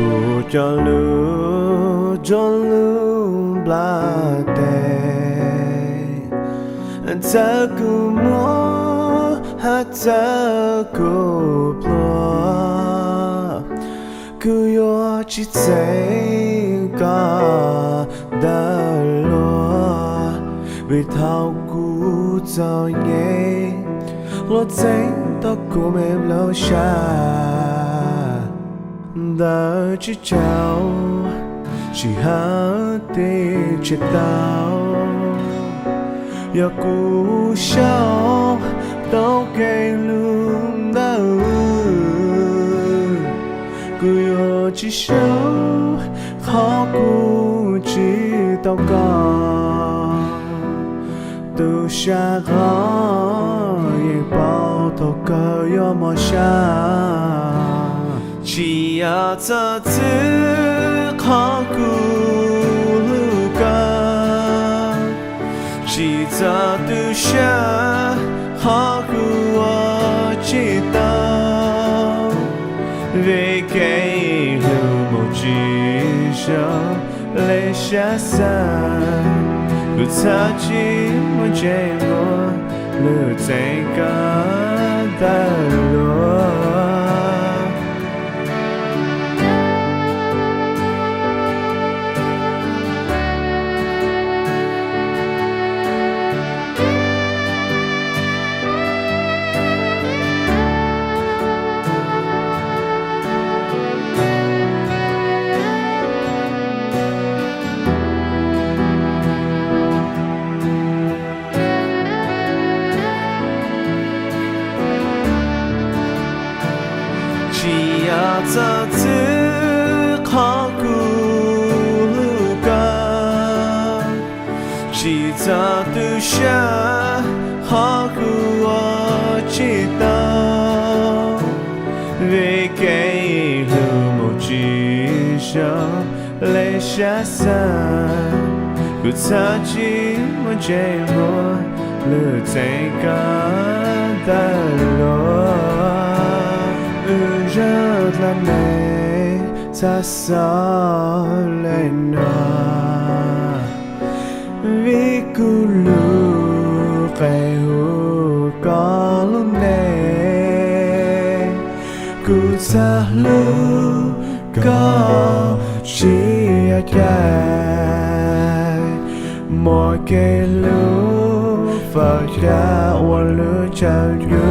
Kuv cog lus rau lub nplaj teb, txawm kuv muaj hab txawm kuv pluag, kuv yuav tsis txeeb koj ntawm luag, vim thaum kuv txom nyem, luag txeeb tau kuv me nplooj sab ntawm tsib caug, tsis hab tib tsis tau. Yog kuv sau tau kev lus ntawm, kuv yuav tsis sau qhov kuv tsis tau koj. Tus sab qhov yeej paub thaum kawg yuav mob sab. Tsis yog txog txwv qhov kuv hlub koj, tsis txog tu siab qhov kuv ua tsis tau. Vim kev hlub mus tsis zoo li sab xav, kuv txhaj tsis muaj ntsej muag lwm txeeb koj ntawm luag. Tsis yog txog txwv qhov kuv hlub koj, tsis txog tu siab qhov kuv ua tsis tau. Vim kev hlub mus tsis zoo li sab xav, kuv txhaj tsis muaj ntsej muag lwm txeeb koj ntawm luag. Wb zaj dlab me txhaj xav li no, vim kuv lub qe hu koj lub npe, kuv txhaj hlub koj tsis yog cai, muaj kev hlub fawm cag ua lub chaw ncu.